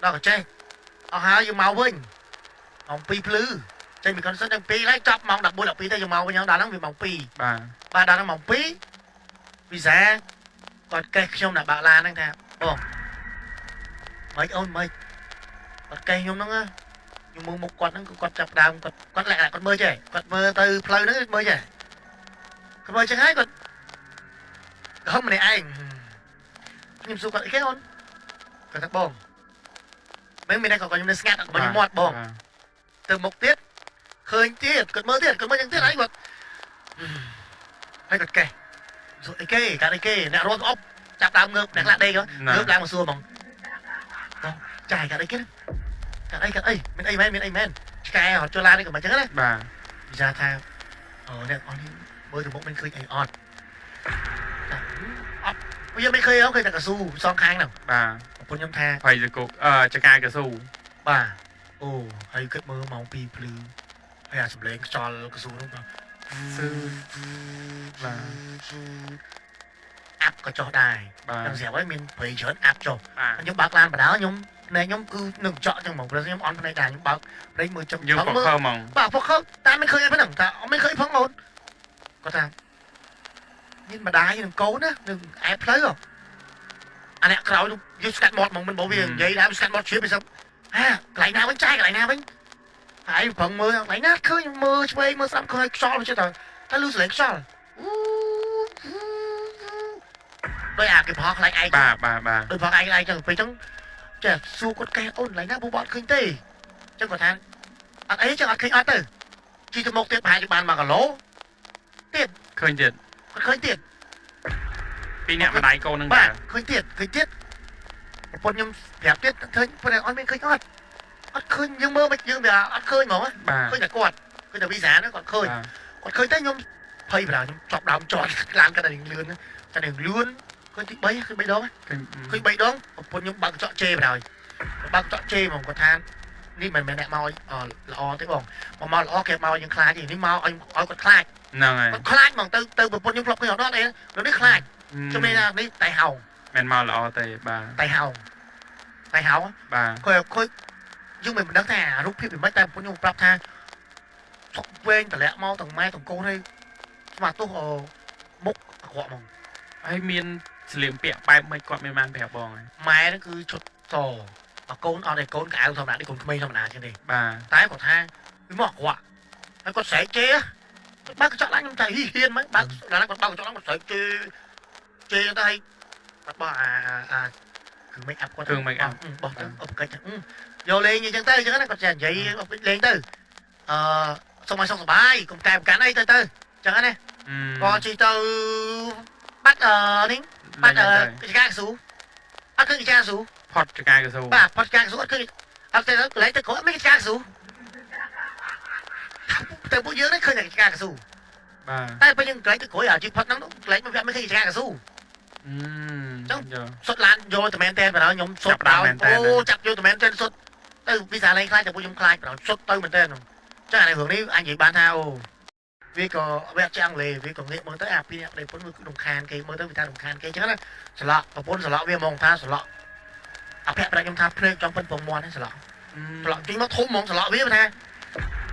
ដល់កចេះអស់ហើយយើងមកវិញម៉ោង2ភ្លឺចេញពី concert ដល់2ហើយចប់ម៉ោង11 12ទៅយើងមកវិញដល់ហ្នឹងវាម៉ោង2បាទបាទដល់ហ្នឹងម៉ោង2វីសាគាត់កេះខ្ញុំដាក់បាក់ឡានហ្នឹងថាបងមិនអូនមិនគាត់កេះខ្ញុំហ្នឹងខ្ញុំមើលមុខគាត់ហ្នឹងគាត់ចាប់ដើមគាត់លាក់គាត់មើលចេះគាត់មើលទៅផ្លូវហ្នឹងមើលចេះគាត់មើលចឹងហើយគាត់ហឹមម្នាក់ឯងខ្ញុំសួរគាត់អីគេអូនគាត់ថាបងមិនមានតែគាត់ខ្ញុំនៅស្ងាត់គាត់ខ្ញុំមាត់បងទៅមុខទៀតឃើញទៀតគាត់មើលទៀតគាត់មើលចឹងទៀតហើយគាត់ហើយគាត់កេះសួរអីគេកាត់អីគេអ្នករត់អប់ចាប់ដើមងើបអ្នកខ្លះដេកងើបឡើងមកសួរហ្មងបងចាយកាត់អីគេកាត់អីកាត់អីមានអីមែនមានអីមែនឆ្កែរត់ចូលឡាននេះក៏មិនចឹងណាបាទនិយាយថាអូអ្នកអស់នេះមើលទៅមុខមិនឃើញអីអត់អត់យើងមិនឃើញឃើញតែកស៊ូសងខាងហ្នឹងបាទប្រពន្ធខ្ញុំថាភ័យគុកចកាកស៊ូបាទអូហើយគិតមើលម៉ោង2ភ្លឺហើយអាសម្លេងខ្យល់កស៊ូនោះបាទស៊ឺបាទអាប់ក៏ចុះដែរខ្ញុំស្រាប់ហើយមានព្រៃច្រើនអាប់ចុះខ្ញុំបើកឡានបដាខ្ញុំភ្នែកខ្ញុំគឺនឹងចក់ចឹងហ្មងព្រោះខ្ញុំអន់ភ្នែកដែរខ្ញុំបើកព្រៃមើលចឹងយើងផុកខើហ្មងបាទផុកខើតែមិនឃើញអីហ្នឹងតែអត់មិនឃើញផងអូនគាត់ថាមានម្ដាយនឹងកូនណានឹងអែបផ្លូវអាអ្នកក្រោយនោះយើងស្កាត់មាត់ហ្មងមិនបើវានិយាយដែរស្កាត់មាត់ជ្រាបវាសឹមហាកន្លែងណាវិញចាយកន្លែងណាវិញហើយប្រឹងមើលកន្លែងណាឃើញមើលឆ្វេងមើលស្ដាំឃើញខ្យល់វាចេះតែតែលឺសលេងខ្យល់ដោយអាគេប្រហោះខ្លាចឯងបាទបាទបាទដោយប្រហោះឯងឯងចឹងពេលចឹងចេះសួរគាត់កេះអូនកន្លែងណាពូបអត់ឃើញទេចឹងគាត់ថាអត់អីចឹងអត់ឃើញអត់ទៅជីទៅមុខទៀតប្រហែលជាបាន1គីឡូទៀតឃើញទៀតគាត់ឃើញទៀតពីអ្នកម្ដាយកូននឹងបាទឃើញទៀតឃើញទៀតប្រពន្ធខ្ញុំប្រាប់ទៀតឃើញប៉ុន្តែអត់មានឃើញអត់អត់ឃើញយើងមើលមិនយើងវាអត់ឃើញហ្មងឃើញតែគាត់ឃើញតែវីសាហ្នឹងគាត់ឃើញគាត់ឃើញតែខ្ញុំភ័យបណ្ដោយខ្ញុំចប់ដើមចត់ឡានគាត់តែលឿនតែលឿនឃើញទី3ឃើញ3ដងឃើញ3ដងប្រពន្ធខ្ញុំបើកកញ្ចក់ជេរបណ្ដោយបើកកញ្ចក់ជេរហ្មងគាត់ថានេះមិនមែនអ្នកមកល្អទេបងមកល្អគេមកយើងខ្លាចទេនេះមកឲ្យគាត់ខ្លាចហ្នឹងហើយគាត់ខ្លាចហ្មងទៅប្រពន្ធខ្ញុំធ្លាប់ឃើញអត់អីនេះខ្លាចខ្ញុំនេះណានេះតែហោងមិនមកល្អទេបាទតែហោងតែហោងបាទឃើញយើងមិនដឹងថារូបភាពវាមិនតែប្រពន្ធខ្ញុំប្រាប់ថាសុកវែងតម្លាក់មកទាំងម៉ែទាំងកូនហើយស្មាទោសមុខអាក្រក់ហ្មងហើយមានស្លៀកពាក់បែបមិនគាត់មានបានប្រាប់បងហើយម៉ែហ្នឹងគឺឈុតសបើកូនអត់ទេកូនកៅធម្មតានេះកូនក្មេងធម្មតាចឹងទេបាទតែគាត់ថាវាមកអាក្រក់ហើយគាត់ស្រែកជេរគាត់បើកកញ្ចក់ឡើងខ្ញុំតែហ៊ានហ្មងបើកឡើងគាត់បើកកញ្ចក់ឡើងគាត់ស្រែកជេរជេរទៅហើយគាត់បោះអាគឺ make up គាត់គឺ make up បោះទៅអបកិច្ចយកលេងអញ្ចឹងទៅអញ្ចឹងណាគាត់ចេះនិយាយលេងទៅអឺសុំឲ្យសុខសប្បាយកុំកែប្រកាន់អីទៅទៅអញ្ចឹងណាក៏ជីទៅបាត់នេះបាត់កិច្ចការកស៊ូអត់ឃើញកិច្ចការកស៊ូផុតកិច្ចការកស៊ូបាទផុតកិច្ចការកស៊ូអត់ឃើញអត់ទេកន្លែងទៅក្រោយអត់មានកិច្ចការកស៊ូតែពួកយើងនេះឃើញតែកិច្ចការកស៊ូបាទតែពេលយើងកន្លែងទៅក្រោយអាជីផុតហ្នឹងកន្លែងមកវាអត់មានឃើញកិច្ចការកស៊ូចឹងសុតឡានយកតែមែនតែបណ្ដោយខ្ញុំសុតដល់អូចាប់យកតែមែនតែសុតទៅវិសាលេងខ្លាចតែពួកខ្ញុំខ្លាចបណ្ដោយសុតទៅមែនតែចឹងអារឿងនេះអញនិយាយបានថាអូវាក៏វាអត់ចេះអង់គ្លេសវាក៏ងាកមើលទៅអាពីរអ្នកប្តីប្រពន្ធវារំខានគេមើលទៅវាថារំខានគេចឹងណាស្លក់ប្រពន្ធស្លក់វាហ្មងថាស្លក់អភ័ក្រប្រាខ្ញុំថាភ្នែកចង់ប៉ុនពងមាត់ហ្នឹងស្លក់ស្លក់ចេញមកធំហ្មងស្លក់វាថា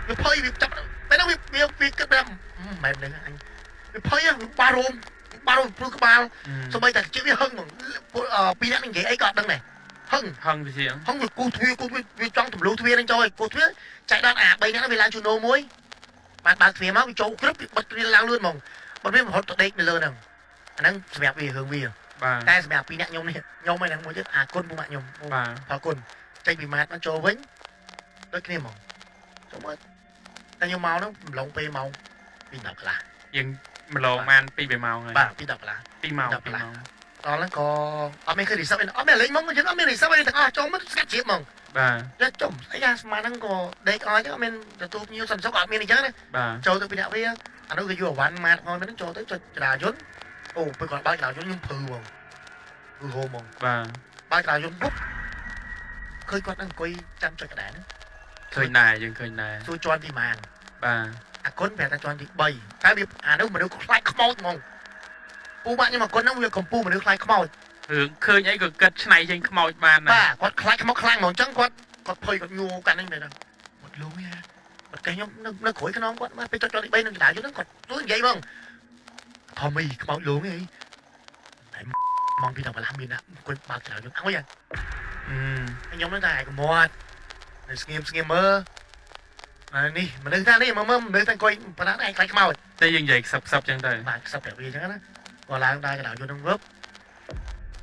វាភ័យវាចាប់ពេលហ្នឹងវាវាគិតថាមិនមែនហ្នឹងអញវាភ័យវាបារោមបារោមព្រោះក្បាលសូម្បីតែជិះវាហឹងហ្មងពីរអ្នកនឹងនិយាយអីក៏អត់ដឹងដែរហឹងហឹងវាជាហឹងវាគូទ្វាគូវាចង់ទម្លុះទ្វានឹងចូលឲ្យគូទ្វាចែកដល់អា3នាក់វាឡើងជូណូមួយបានបើកទ្វាមកវាចូលក្រឹបវាបិទទ្វាឡើងលឿនហ្មងបិទវារត់ទៅដេកនៅលើហ្នឹងអាហ្នឹងសម្រាប់វារឿងវាតែសម្រាប់ពីរអ្នកខ្ញុំនេះខ្ញុំឯហ្នឹងមួយទៀតអាគុណពុកម៉ាក់ខ្ញុំបាទផលគុណចេញពីម៉ាតមកចូលវិញដូចគ្នាហ្មងចូលមកតែខ្ញុំមកហ្នឹងម្លងពេលម៉ោង2:10កន្លះយើងម្លងបាន2 3ម៉ោងហើយបាទ2:10កន្លះ 2ម៉ោង2ម៉ោងដល់ហ្នឹងក៏អត់មានឃើញរីសអីអត់មានលេងហ្មងយើងអត់មានរីសអីទាំងអស់ចូលមកស្កាត់ជ្រាបហ្មងបាទតែចុំស្អីអាស្មានហ្នឹងក៏ដេកអស់ចឹងអត់មានទទួលភ្ញៀវសន្តិសុខអត់មានអញ្ចឹងណាបាទចូលទៅពីអ្នកវាអានោះគេយកអវ៉ាន់ម៉ាតផងហ្នឹងចូលទៅចុចចរាយន្តអូពេលគាត់បើកចរាយន្តខ្ញុំភឺហ្មងភឺហូហ្មងបាទបើកចរាយន្តពុបឃើញគាត់នឹងអង្គុយចាំចុចកណ្ដាលហ្នឹងឃើញដែរយើងឃើញដែរសួរជាន់ទីម៉ានបាទអាគុណប្រាប់ថាជាន់ទី3តែវាអានោះមនុស្សខ្លាចខ្មោចហ្មងពូបាក់ខ្ញុំអាគុណហ្នឹងវាកំពូមនុស្សខ្លាចខ្មោច រឿងឃើញអីក៏គិតឆ្នៃចេញខ្មោចបានដែរ បាទគាត់ខ្លាចខ្មោចខ្លាំងហ្មងអញ្ចឹងគាត់គាត់ភ័យគាត់ញួរកាន់ហ្នឹងមែនហ្នឹងគាត់លងហ៎គាត់កេះខ្ញុំនៅក្រោយខ្នងគាត់មកពេលចុចចុចទី3នឹងចដៅយហ្នឹងគាត់ជួយនិយាយហ្មងថមីខ្មោចលងអីតែម៉ោង2ដល់កន្លះមានណាអង្គុយបើកចដៅយអង្គុយ អឺ ខ្ញុំនឹងតែឯងកមាត់នៅស្ងៀមស្ងៀមមើលនេះមនុស្សថានេះមើលមើលមនុស្សតែអង្គុយប៉ុណ្ណាឯងខ្លាចខ្មោច តែយើងនិយាយខ្សឹបខ្សឹបចឹងទៅ បាទខ្សឹបប្រាប់វាអញ្ចឹងណាគាត់ឡើងដល់កណ្ដាលយន្តនឹងវឹប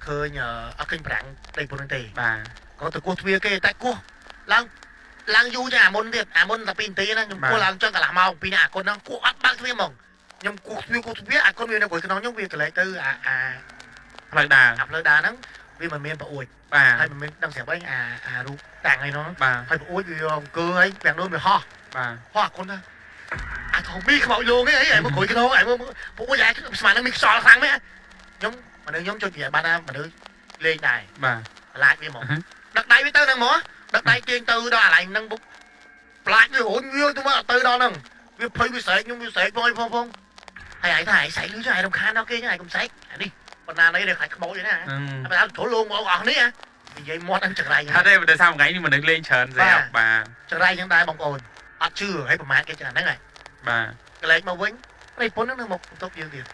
ឃើញអត់ឃើញប្រាំងដីពុនហ្នឹងទេ បាទ ក៏ទៅគោះទ្វារគេតែគោះឡើងឡើងយូរចឹងអាមុនទៀតអាមុនតែ2នាទីណាខ្ញុំគោះឡើងចឹងកន្លះម៉ោងពីនេះអាគុណហ្នឹងគោះអត់បើកទ្វារហ្មងខ្ញុំគោះទ្វារគោះទ្វារអាគុណវានៅក្រោយខ្នងខ្ញុំវាកលែកទៅអាអា ផ្លូវដើរ អាផ្លូវដើរហ្នឹងវាមិនមានប្អួយ បាទ ហើយមិនមានដឹងស្រាប់អីអាអារូបតាំងអីនោះ បាទ ហើយប្អួយវាអង្គើហើយទាំងនោះវាហោះ បាទ ហោះអាគុណណាអាធំមីខ្មោចលងអីអីមកក្រោយខ្នងអីមកប្អួយអាស្មានហ្នឹងមានខ្យល់ខ្លាំងមែនខ្ញុំមនុស្សខ្ញុំជួយនិយាយបានណាមនុស្សលេងដែរ បាទ បន្លាចវាហ្មងដឹកដៃវាទៅហ្នឹងហ្មងដឹកដៃទាញទៅដល់អាឡែងហ្នឹងបុកផ្លាច់វារុញវាទៅមកទៅដល់ហ្នឹងវាភ័យវាស្រែកខ្ញុំវាស្រែកផងអីផងផងហើយឯងថាឯងស្រែកលឺចឹងឯងរំខានដល់គេចឹងឯងកុំស្រែកអានេះបណ្ណានេះខ្លាចខ្មោចណា អឺ តែដល់ជ្រុលលងមកអស់នេះនិយាយមាត់ហ្នឹងចង្រៃ ថាទេដោយសារថ្ងៃនេះមនុស្សលេងច្រើនស្រាប់បាទ ចង្រៃចឹងដែរបងប្អូនអត់ជឿហើយប្រមាថគេចឹងហ្នឹងហើយ បាទ កលែកមកវិញប្តីប្រពន្ធហ្នឹងនៅមកបន្ទប់យើងទៀត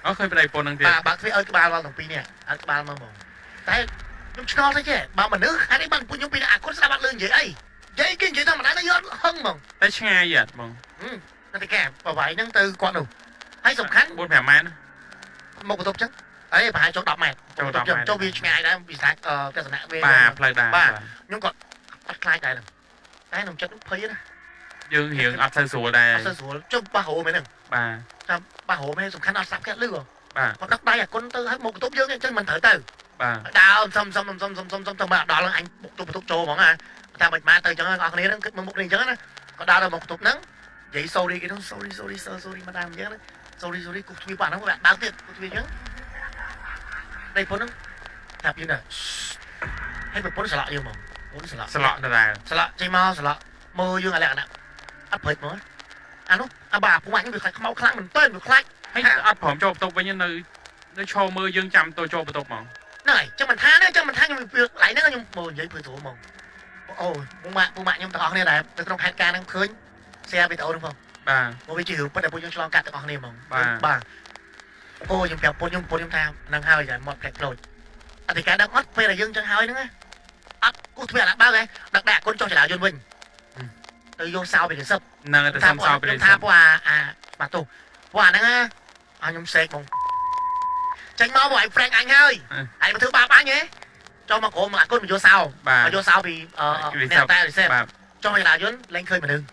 អូឃើញប្តីប្រពន្ធហ្នឹងទៀត បាទបើកទ្វារឲ្យក្បាលដល់ទាំងពីរនេះឲ្យក្បាលមកហ្មងតែខ្ញុំឆ្ងល់ទៅចេះបើមនុស្សហេតុអីបានពួកខ្ញុំពីរអាគុណស្ដាប់អត់លឺនិយាយអីនិយាយគេនិយាយធម្មតាទៅយកហឹងហ្មង តែឆ្ងាយអត់បង តែកែបវាយហ្នឹងទៅគាត់នោះហើយសំខាន់ 4 5ម៉ែត្រ មកបន្ទប់ចឹងអីប្រហែលចូល10ម៉ែត្រ ចូល10ម៉ែត្រ ចូលវាឆ្ងាយដែរវិសាទស្សនៈវា បាទផ្លូវដើរ បាទខ្ញុំក៏អត់ខ្លាចដែរហ្នឹងតែក្នុងចិត្តភ័យណា យើងរៀងអត់សូវស្រួលដែរ អត់សូវស្រួលចុះបាសរោមែនហ្នឹង បាទ ចាំបាសរោមែនសំខាន់អត់ស្ដាប់គេលឺ បាទ គាត់ដឹកដៃអាគុណទៅឲ្យមកបន្ទប់យើងអញ្ចឹងមិនត្រូវទៅ បាទ ដើមសុំសុំសុំសុំសុំសុំទៅមកដល់អញបុកទុកបន្ទប់ចូលហ្មងណាតែមិនមកទៅអញ្ចឹងអស់គ្នាហ្នឹងគិតមកមុខនេះអញ្ចឹងណាក៏ដើរទៅមកបន្ទប់ហ្នឹងនិយាយ sorry គេហ្នឹង sorry sorry sir sorry មកដើមអញ្ចឹងណា sorry sorry គូទ្វារបាក់ហ្នឹងវាដើរទៀតគូទ្វារអញ្ចឹងដៃពុនហ្នឹងថាពីណាហើយប្រពន្ធស្លាក់យើងហ្មងប្រពន្ធស្លាក់ ស្លក់ដដែល ស្លាក់ចេញមកស្លាក់មើលយើងអាលក្ខណៈអត់ព្រិចហ្មងអានោះអាបាពុំអញវាខ្លាចខ្មៅខ្លាំងមែនតើវាខ្លាច ហើយអត់ព្រមចូលបន្ទប់វិញនៅនៅឈរមើលយើងចាំទៅចូលបន្ទប់ហ្មង ហ្នឹងហើយចឹងមិនថាទេចឹងមិនថាខ្ញុំវាកន្លែងហ្នឹងខ្ញុំមើលនិយាយព្រឺស្រួលហ្មងអូពុំម៉ាក់ពុំម៉ាក់ខ្ញុំទាំងអស់គ្នាដែលនៅក្នុងហេតុការណ៍ហ្នឹងឃើញ share វីដេអូហ្នឹងផង បាទ មកវាជារឿងពិតដែលពួកយើងឆ្លងកាត់ទាំងអស់គ្នាហ្មង បាទ បាទអូខ្ញុំប្រាប់ពុនខ្ញុំពុនខ្ញុំថាហ្នឹងហើយតែមាត់ផ្លែកប្លូចអធិការដឹងអត់ពេលដែលយើងចឹងហើយហ្នឹងណាអត់គូទ្វារអាបើកហ៎ដឹកដាក់គុណចុះចរាយន្តវិញទៅយកសោពីកសិប ហ្នឹងទៅសុំសោពី ថាពួកអាអាបាទទោះពួកអាហ្នឹងណាអាខ្ញុំសេកហ្មងចេញមកពួកឯង frank អញហើយឯងមកធ្វើបាបអញហ៎ចុះមកក្រុមអាគុណមកយកសោ បាទ មកយកសោពីអ្នកតែរិសេ បាទ ចុះមកចរាយន្តលែងឃើញមនុស្ស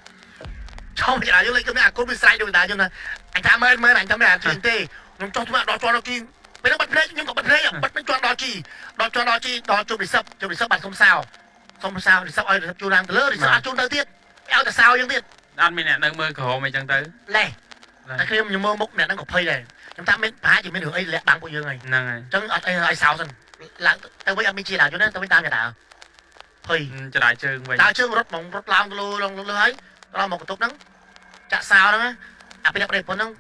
ចុះមកចរាយន្តលែងឃើញអាគុណវាស្រែកដូចចរាយន្តណាអញថាមែនមែនអញថាមិនអាជឿទេខ្ញុំចុះធ្វើដល់ជាន់ដល់ជីពេលហ្នឹងបិទភ្នែកខ្ញុំក៏បិទភ្នែកបិទមិនជាន់ដល់ជីដល់ជាន់ដល់ជីដល់ជុំរិស័ព្ទជុំរិស័ព្ទបាត់សុំសោសុំសោរិស័ព្ទឲ្យរិស័ព្ទជួនឡើងទៅលើរិស័ព្ទអត់ជួនទៅទៀតឲ្យតែសោយើងទៀត អត់មានអ្នកនៅមើលក្រោមអីចឹងទៅ លេះតែខ្ញុំខ្ញុំមើលមុខអ្នកហ្នឹងក៏ភ័យដែរខ្ញុំថាមានប្រហែលជាមានរឿងអីលាក់បាំងពួកយើងហើយ ហ្នឹងហើយ អញ្ចឹងអត់អីឲ្យសោសិនឡើងទៅវិញអត់មានជាដើរយន្តទេទៅវិញតាមចដើភ័យ ចដាយជើងវិញ ដើរជើងរត់ហ្មងរត់ឡើងទៅលើឡើងលើហើយដល់មកបន្ទប់ហ្នឹងចាក់សោហ្នឹងអាពីអ្នកប្រពន្ធហ្នឹង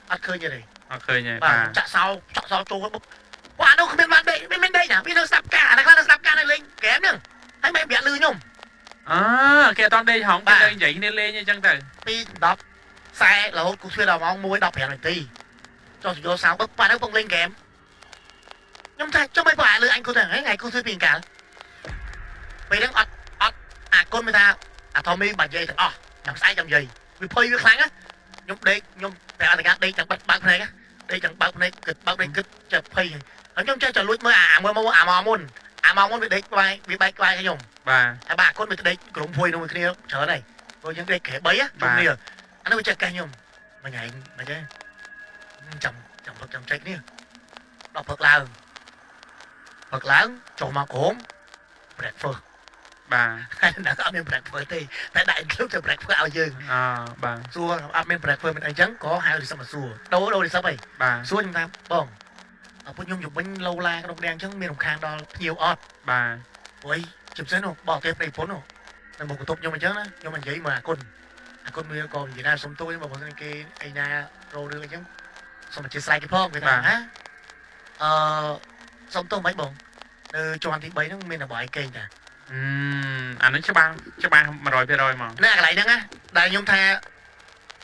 អត់ឃើញទេ អត់ឃើញទេ បា បាទ ទចាក់សោចាក់សោចូលបុកពួកអានោះគ្មានបានដេកមិនដេកណាវានៅស្ដាប់ការអាខ្លះនៅស្ដាប់ការនៅលេងហ្គេមហ្នឹងហើយមិនប្រាក់លឺខ្ញុំ អើគេអត់ដេកហងគេនៅនិយាយគ្នាលេងអីចឹងទៅ ពី10 40រហូតគូទ្វារដល់ម៉ោង1:15នាទីចុះយកសោបឹកប៉ាហ្នឹងពងលេងហ្គេមខ្ញុំថាចុះមិនប៉ាលើអញគូទៅថ្ងៃគូទ្វារពីកាលពេលហ្នឹងអត់អត់អាគុណមានថាអាថមីបាច់និយាយទាំងអស់ចាំស្អែកចាំនិយាយវាភ័យវាខ្លាំងណាខ្ញុំដេកខ្ញុំតែអត់ការដេកទាំងបិទបើកភ្នែកដេកទាំងបើកភ្នែកគិតបើកភ្នែកគិតចេះភ័យហើយខ្ញុំចេះតែលួចមើលអាមើលមកអាម៉ោមុនអាម៉ោមុនវាដេកក្បែរវាបែកក្បែរខ្ញុំ បាទ ហើយបាទគុណវាដេកក្រុមភួយនោះមួយគ្នាច្រើនហើយព្រោះយើងដេកក្រែ3ជុំគ្នាអានោះវាចេះកេះខ្ញុំមួយថ្ងៃមិនទេចាំចាំផឹកចាំចែកគ្នាដល់ផឹកឡើងផឹកឡើងចុះមកក្រុម breakfast បាទ ហើយដល់អត់មាន breakfast ទេតែដាក់ include ទៅ breakfast ឲ្យយើង អបាទ សួរអត់មាន breakfast មិនអីចឹងក៏ហៅរិស័មកសួរដូរដូររិស័អី បាទ សួរខ្ញុំថាបងអពុជខ្ញុំយប់វិញឡូឡាក្នុងដៀងចឹងមានរំខានដល់ភ្ញៀវអត់ បាទ ព្រោះអីជាពិសេសនោះបរទេសប្តីប្រពន្ធនោះនៅមកបន្ទប់ខ្ញុំអញ្ចឹងណាខ្ញុំនិយាយមកអាគុណអាគុណវាក៏និយាយថាសុំទោសបើមិនគេអីណារោរឿងអញ្ចឹងសុំអធិស្ឋានគេផងគេថាណាអឺ សុំទោសមិនបងនៅជាន់ទី3ហ្នឹងមានតែបងឯងគេងតាអានេះច្បាស់100%ហ្មងនៅកន្លែងហ្នឹងណាដែលខ្ញុំថា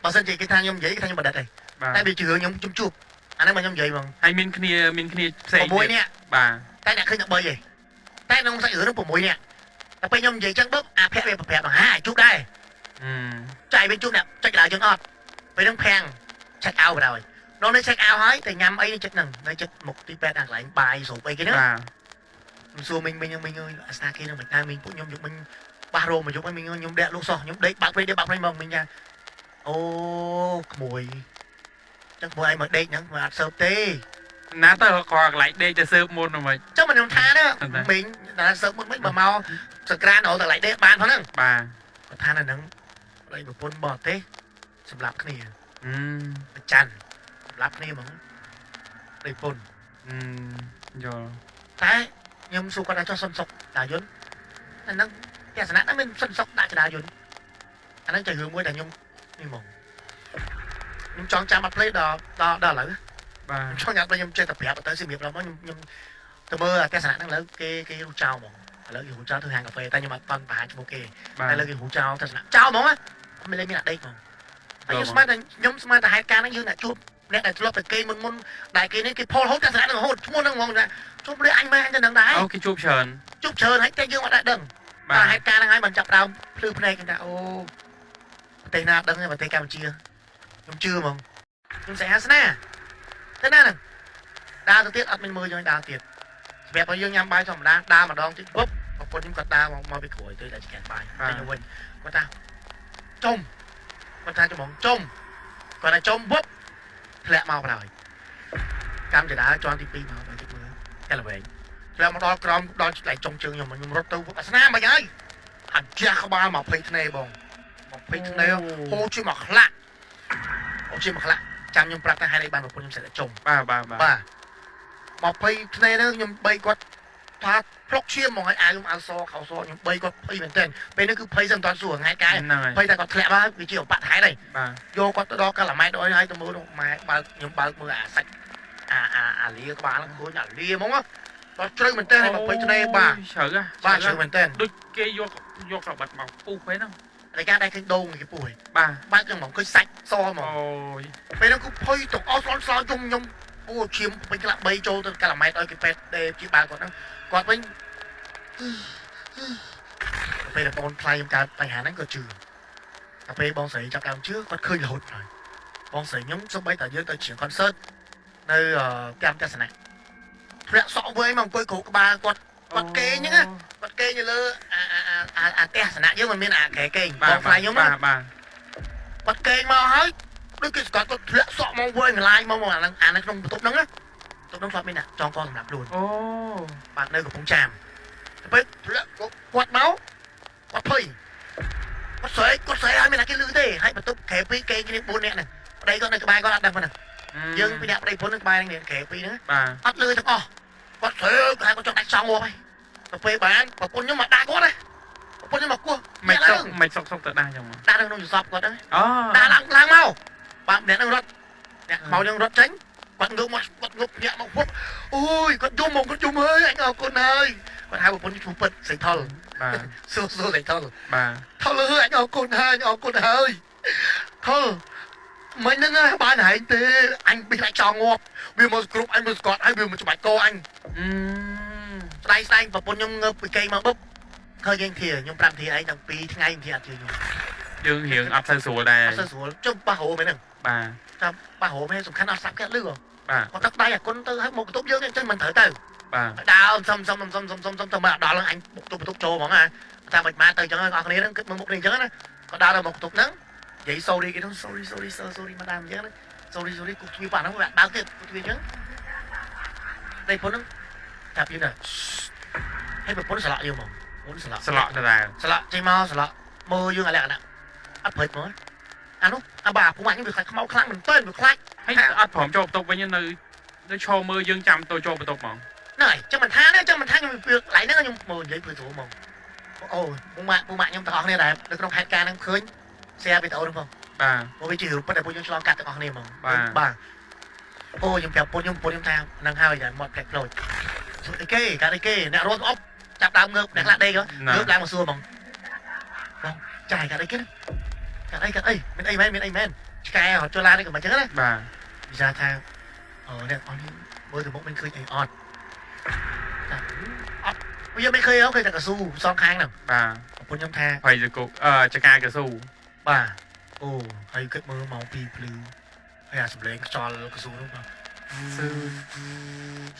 បើសិនជាគេថាខ្ញុំនិយាយគេថាខ្ញុំបណ្ឌិតហើយតែវាជារឿងខ្ញុំជួបអាហ្នឹងមកខ្ញុំនិយាយហ្មងហើយមានគ្នាផ្សេង6នាក់បាទតែអ្នកឃើញតែ3ឯងតែក្នុងសាច់រឿងហ្នឹង6នាក់តែពេលខ្ញុំនិយាយចឹងបឹបអាភ័ក្រវាប្រាប់ដល់ហាជួបដែរចាយវាជួបអ្នកចុចឡើងយើងអត់ពេលហ្នឹងភាំង check out បណ្ដោយនៅនេះ check out ហើយតែញ៉ាំអីនៅចិត្តហ្នឹងនៅចិត្តមុខទីពេទ្យអាកន្លែងបាយស្រូបអីគេហ្នឹងខ្ញុំសួរមីងអើយអាស្នាគេហ្នឹងមិនដែរមីងពួកខ្ញុំយកមីងបាសរោមមកយកឲ្យមីងខ្ញុំដេកលុះសោះខ្ញុំដេកបាក់ព្រៃហ្មងមីងថាអូក្មួយចឹងក្មួយឯងមកដេកហ្នឹងមកអត់សើបទេណាទៅក៏កន្លែងដេកទៅសើបមុនហ្នឹងចឹងមិនខ្ញុំថាណាមីងណាសើបមុនមិនបើមកសក្រានរកកន្លែងដេកបានផងហ្នឹងបាទគាត់ថានៅហ្នឹងប្តីប្រពន្ធបរទេសសម្រាប់គ្នាប្រច័នសម្រាប់គ្នាហ្មងប្តីប្រពន្ធយល់តែខ្ញុំសួរគាត់ថាចុះសុនសុកតាយុនអាហ្នឹងទស្សនៈហ្នឹងមានសុនសុកដាក់ចដាយុនអាហ្នឹងជារឿងមួយដែលខ្ញុំនេះហ្មងខ្ញុំចង់ចាំអត់ភ្លេចដល់ដល់ឥឡូវបាទខ្ញុំចង់ញ៉ាំខ្ញុំចេះតែប្រាប់ទៅសម្រាប់ដល់មកខ្ញុំទៅមើលទស្សនៈហ្នឹងឥឡូវគេរូចោលហ្មងឥឡូវគេរូចោលធ្វើហាងកាហ្វេតែខ្ញុំអត់តន់បង្ហាញឈ្មោះគេតែឥឡូវគេរូចោលទស្សនៈចោលហ្មងមិនលេងមានអាដេកហ្មងហើយខ្ញុំស្មានតែហេតុការណ៍ហ្នឹងយើងអ្នកជួបអ្នកដែលធ្លាប់តែគេមុនដែលគេនេះគេផលហូតទស្សនៈហ្នឹងរហូតឈ្មោះហ្នឹងហ្មងជួបរឿងអញមែនអញទៅនឹងដែរអូគេជួបច្រើនហើយតែយើងអត់ដែរដឹងបាទហេតុការណ៍ហ្នឹងហើយបានចាប់ដើមភ្លឺភ្នែកគេថាអូប្រទេសណាដឹងទេប្រទេសកម្ពុជាខ្ញុំជឿហ្មងខ្ញុំសែអាសនាទៅណាហ្នឹងដើរទៅទៀតអត់មានមើលយើងដើរទៀតសម្រាប់ឲ្យយើងញ៉ាំបាយធម្មតាដើរម្ដងទៀតពុបប្រពន្ធខ្ញុំគាត់ដើរមកពីក្រោយទៅតែឆ្កែបាយទៅវិញគាត់ថាចុំគាត់ថាច្បងចុំគាត់ថាចុំពុបធ្លាក់មកបណ្ដោយកម្មចដាជាន់ទី2មកដល់ទីមើលតែល្វែងធ្លាក់មកដល់ក្រោមដល់កន្លែងចុងជើងខ្ញុំរត់ទៅអាសនាមិនហើយអាចាស់ក្បាល20ធ្នេបង20ធ្នេហូរជាមួយខ្លាក់ហូរជាមួយខ្លាក់ចាំខ្ញុំប្រាប់ថាហេតុអីបានប្រពន្ធខ្ញុំសិតតែចុំបាទបាទបាទ20ធ្នេហ្នឹងខ្ញុំបីគាត់ថាផ្លុកឈាមហ្មងឲ្យអាវខ្ញុំអាវសខោសខ្ញុំបីគាត់ភ័យមែនទែនពេលនេះគឺភ័យសឹងមិនតាន់សួរថ្ងៃកាយភ័យតែគាត់ធ្លាក់មកវាជាឧបហេតុហើយយកគាត់ទៅដល់កាឡាម៉ែតដល់ហើយទៅមើលនោះម៉ែបើកខ្ញុំបើកមើលអាសាច់អាលាក្បាលហ្នឹងឃើញអាលាហ្មងដល់ជ្រៅមែនទែនហើយ20ធ្នេបាទជ្រៅបាទជ្រៅមែនទែនដូចគេយកក្របិតមកពុះពេលហ្នឹងរយៈដែលឃើញដូងគេពុះហ៎បាទបើកហ្នឹងហ្មងឃើញសាច់សហ្មងអូយពេលហ្នឹងគឺភ័យទាំងអស់ស្លន់ស្លោយំខ្ញុំអូឈាមពេញក្លាក់3ចូលទៅកាឡាម៉ែតឲ្យគេពេទ្យដេជាបាលគាត់ហ្នឹងគាត់វិញពេលដែលបងថ្លៃខ្ញុំកើតបញ្ហាហ្នឹងក៏ជឿតែពេលបងស្រីចាប់ដើមជឿគាត់ឃើញរហូតហើយបងស្រីខ្ញុំសូម្បីតែយើងទៅច្រៀង concert នៅតាមទស្សនៈធ្លាក់សក់វែងមកអង្គុយគ្រូក្បាលគាត់គាត់គេងហ្នឹងណាគាត់គេងនៅលើអាទស្សនៈយើងមិនមានអាក្រែគេងបងថ្លៃខ្ញុំបាទបាទគាត់គេងមកហើយដូចគេស្គាល់គាត់ធ្លាក់សក់មកវែងកន្លែងមកអាហ្នឹងក្នុងបន្ទប់ហ្នឹងណាបន្ទប់ហ្នឹងធ្លាប់មានអ្នកចងកសម្រាប់ខ្លួនអូបាទនៅកំពង់ចាមទៅពេលធ្លាក់គាត់មកគាត់ភ័យគាត់ស្រែកឲ្យមានអ្នកគេលឺទេហើយបន្ទប់ក្រែ2គេងគ្នា4នាក់ហ្នឹងប្តីគាត់នៅក្បែរគាត់អត់ដឹងហ្នឹងយើងពីអ្នកប្តីប្រពន្ធនៅក្បែរហ្នឹងក្រែ2ហ្នឹងបាទអត់លឺទាំងអស់គាត់ស្រែកហើយគាត់ចង់ដាច់សងងាប់ហើយទៅពេលបានប្រពន្ធខ្ញុំមកដាក់គាត់ណាប្រពន្ធខ្ញុំមកគោះមិនសុកទៅដាក់ចឹងមកដាក់ក្នុងយល់សពគាត់ហ្នឹងអូដាក់ឡើងមកបាទអ្នកហ្នឹងរត់អ្នកខ្មោចហ្នឹងរត់ចេញគាត់ងើបមកគាត់ងើបញាក់មកពុបអូយគាត់យំមកគាត់យំអើយអញអរគុណហើយគាត់ហៅប្រពន្ធឈ្មោះពិតស្រីថុលបាទសួរស្រីថុលបាទថុលអើយអញអរគុណហើយអរគុណហើយថុលមិញហ្នឹងបានហែងទេអញបិះឡាច់ចង់ងាប់វាមកគ្រប់អញមកស្កត់ហើយវាមកច្បាច់កអញស្ដែងប្រពន្ធខ្ញុំងើបពីគេមកបុបឃើញយើងធាខ្ញុំប្រាប់ធាឯងតាំងពីថ្ងៃធាអត់ជឿខ្ញុំយើងរៀងអត់សូវស្រួលដែរអត់សូវស្រួលជុំប៉ះរោមែនហ្នឹងបាទចាំប៉ះរោមែនសំខាន់អត់ស្ដាប់គេអត់លឺបាទគាត់ដឹកដៃអាគុណទៅឲ្យមកបន្ទប់យើងអញ្ចឹងមិនត្រូវទៅបាទដើមសុំសុំសុំសុំសុំសុំទៅមកដល់អញបុកទប់បន្ទប់ចូលហ្មងណាតាមមិនមកទៅអញ្ចឹងអស់គ្នាហ្នឹងគិតមើលមុខនេះអញ្ចឹងណាគាត់ដើរទៅមកបន្ទប់ហ្នឹងនិយាយ sorry គេហ្នឹង sorry sorry sir sorry មកតាមអញ្ចឹងណា sorry sorry គូទ្វារប៉ះហ្នឹងវាបើកទៀតគូទ្វារអញ្ចឹងតែប៉ុណ្្នឹងចាប់យើងណាហើយប្រពន្ធស្លាក់យើងហ្មងប្រពន្ធស្លាក់ស្លាក់ដដែលស្លាក់ចេញមកស្លាក់មើលយើងអាលក្ខណៈអត់ព្រឹកហ្មងអានោះអាបាពុកម៉ាក់ខ្ញុំវាខ្លាចខ្មៅខ្លាំងមែនទែនវាខ្លាចហើយអត់ព្រមចូលបន្ទប់វិញនៅឈរមើលយើងចាំទៅចូលបន្ទប់ហ្មងហ្នឹងហើយចឹងមិនថាទេចឹងមិនថាខ្ញុំវាកន្លែងហ្នឹងខ្ញុំមើលនិយាយព្រឺស្រួលហ្មងអូពុកម៉ាក់ខ្ញុំទាំងអស់គ្នាដែលនៅក្នុងហេតុការណ៍ហ្នឹងឃើញ share វីដេអូហ្នឹងផងបាទមកវាជារូបពិតដែលពួកយើងឆ្លងកាត់ទាំងអស់គ្នាហ្មងបាទបាទអូខ្ញុំប្រាប់ពុនខ្ញុំថាហ្នឹងហើយតែមាត់ផ្លែកផ្លោច អីគេកាត់អីគេអ្នករត់អប់ចាប់ដើមងើបអ្នកខ្លះដេកងើបឡើងមកសួរហ្មងបងចាយកាត់អីគេកាត់អីកាត់អីមានអីមែនមានអីមែនឆ្កែរត់ចូលឡាននេះក៏មិនចឹងណា បាទ វិសាថាអូអ្នកអស់នេះមើលទៅមុខមិនឃើញអីអត់តែអត់វាមិនឃើញអីឃើញតែកស៊ូសងខាងហ្នឹង បាទ ប្រពន្ធខ្ញុំថា ហើយសកុកអឺចកាកស៊ូ បាទអូហើយគិតមើលម៉ោង2ភ្លឺហើយអាសំឡេងខ្យល់កស៊ូនោះបាទ ស៊ឺ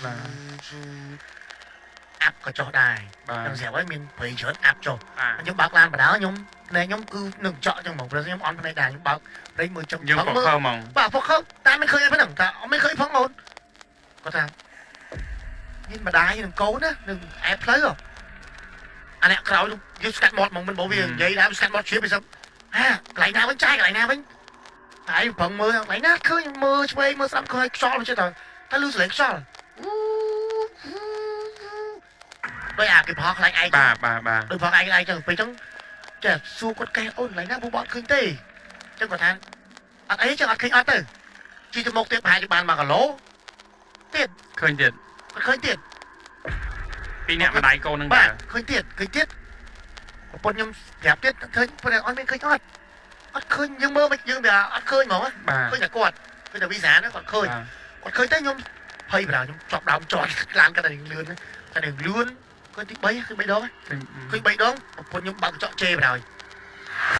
បាទ អាប់ក៏ចុះដែរ បាទ ខ្ញុំស្រាប់ហើយមានព្រៃច្រើនអាប់ចុះ បាទ ខ្ញុំបើកឡានបដាខ្ញុំភ្នែកខ្ញុំគឺនឹងចក់ចឹងហ្មងព្រោះខ្ញុំអន់ភ្នែកដែរខ្ញុំបើកព្រៃមើលចឹង យើង មើល ផកខើហ្មង បាទផុកខើតែមិនឃើញអីហ្នឹងតែអត់មិនឃើញផងអូនគាត់ថាមានម្ដាយនឹងកូនណានឹងអែបផ្លូវអាអ្នកក្រោយនោះយើងស្កាត់មាត់ហ្មងមិនបើវានិយាយដែរស្កាត់មាត់ជ្រាបវាសឹកហាកន្លែងណាវិញចាយកន្លែងណាវិញហើយប្រឹងមើលកន្លែងណាឃើញមើលឆ្វេងមើលស្ដាំឃើញខ្យល់មិនចេះតែតែលឺសលេងខ្យល់ដោយអាគេប្រហោះខ្លាញ់ឯង បាទបាទបាទ ដូចផងឯងឯងចឹងពេលចឹងចេះសួរគាត់កេះអូនកន្លែងណាពូបអត់ឃើញទេចឹងគាត់ថាអត់អីចឹងអត់ឃើញអត់ទៅជីទៅមុខទៀតប្រហែលជាបាន1គីឡូទៀត ឃើញទៀត គាត់ឃើញទៀត ពីអ្នកម្ដាយកូនហ្នឹង បាទ ដែរ ឃើញទៀតឃើញទៀតប្រពន្ធខ្ញុំប្រាប់ទៀតឃើញប្រពន្ធអត់មានឃើញអត់អត់ឃើញយើងមើលមិនយើងវាអត់ឃើញហ្មង បាទ ឃើញតែគាត់ឃើញតែវិសាហ្នឹងគាត់ឃើញ បាទ គាត់ឃើញតែខ្ញុំភ័យបណ្ដោយខ្ញុំចាប់ដើមចតឡានគាត់តែលឿនតែលឿនឃើញទី3ឃើញ3ដង ឃើញ ឃើញ3ដងប្រពន្ធខ្ញុំបើកកញ្ចក់ជេរបណ្ដោយ